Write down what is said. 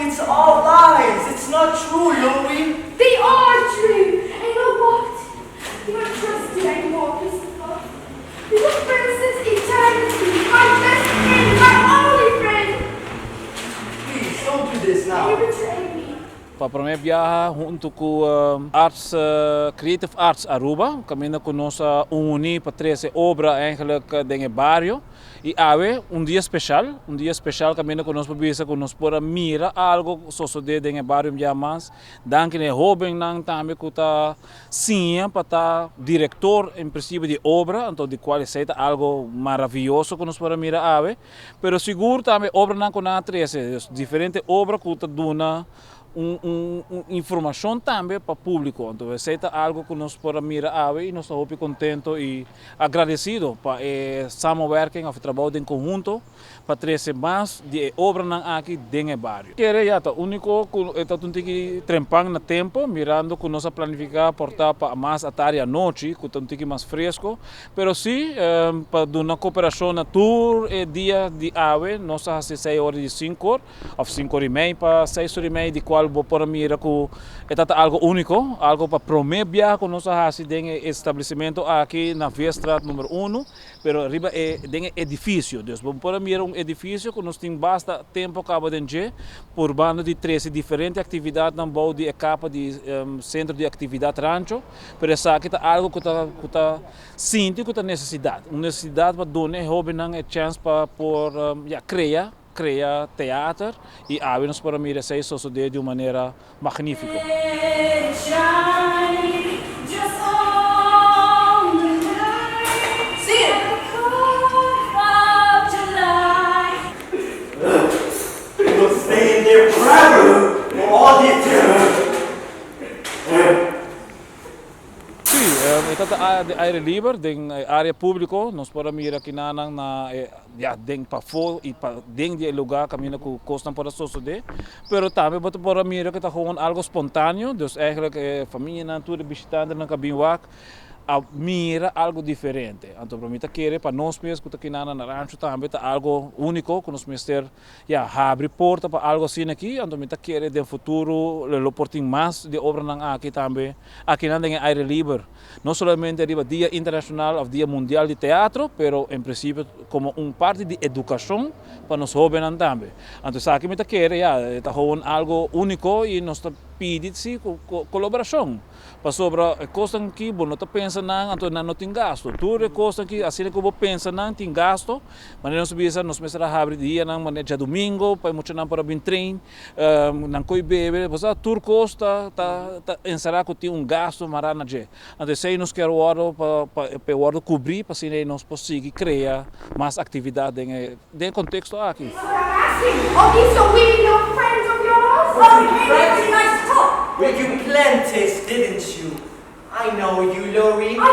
Lori, it's all lies. It's not true, Lori. They are true. And you know what? You don't trust you anymore, Christopher. We were friends since eternity. My best friend, my only friend. Please, don't do this And you now. betrayed me. Pa prome biaha hunto cu Arts, Creative Arts Aruba, caminda cu nos a uni pa trece obra eigenlijk den e bario. Y awe, un dia special, un dia special caminda cu nos por bisa cu nos por a mira algo sosode den e bario un mas. Danki na e hobennan tambe cu ta siña pa ta director en principio di obra, anto di cual esey ta algo maraviyoso cu nos por a mira awe. Pero sigur tambe obranan cu nan a trece, diferente obra cu ta duna un informacion tambe pa publico. Anto, esey ta algo cu nos por a mira awe y nos ta hopi contento y agradecido pa e samenwerking of trabou den conhunto pa trece mas di obranan aki den e bario. Kere ya ta unico cu ta un tiki trempan na tempo, mirando cu nos a planifica por ta pa mas atardi anochi, cu ta un tiki mas fresco, pero si pa duna cooperacion na tur e dia di awe, nos a haci 6 or di 5 or, of 5 or y mey pa 6 or y mey, di cual bo por mira cu ta algo unico, algo pa prome biaha cu nos a haci den establecimento aki na Veestraat nummer 1, pero riba e den edificio. Dus bo por mira un edificio cu nos tin basta tempo caba den dje, por banda di 13 diferente actividadnan bou di e capa di Centro di Actividad Rancho, pero esaki ta algo cu ta sinti cu ta necesidad, un necesidad pa duna hobennan e chance pa por ja, crea teatro y awe nos por mira esey sosode di un manera magnifico. Shine just on the night. Sing it. Fourth of July. We'll stay in there forever, for all the eternity. Si, e ta di aire liber, den area publico, nos por mira aki na, ja, den pafo y pa den di lugar caminda cu cosnan por sosode, pero tambe bo por mira cu ta gewoon algo spontaneo, dus eigenlijk famianan, tur bishitantenan cu a bin wak, a mira algo diferente. Anto, pa mi ta kere, pa nos mes, cu ta aki na Rancho tambe, ta algo unico, cu nos mester, ja, habri porta pa algo asina aki. Anto mi ta kere den futuro lo por tin mas di obranan aki tambe, aki na den aire liber. No solamente riba Dia Internacional of Dia Mundial di Teatro, pero en principio como un parti di educacion pa nos hobennan tambe. Anto, esaki mi ta kere, ja, ta gewoon algo unico y nos ta pidi si colaboracion. Pasobra cosnan cu bo no ta pensa nan, anto nan no tin gasto. Tur cosnan cu asina cu bo pensa nan tin gasto, mas nos bisa nos mester habri dianan manera diadomingo, pa muchanan por bin train, nan coy bebe, bo tur cos ta encera cu tin un gasto mara na dje. Anto, esey nos kier wordo pa wordo cubri, pa asina nos por sigui crea mas actividad den contexto aki. So I'm asking, are these the weird little friends of yours? Oh, we came here to nice talk. Well, you planned this, didn't you? I know you, Lori. I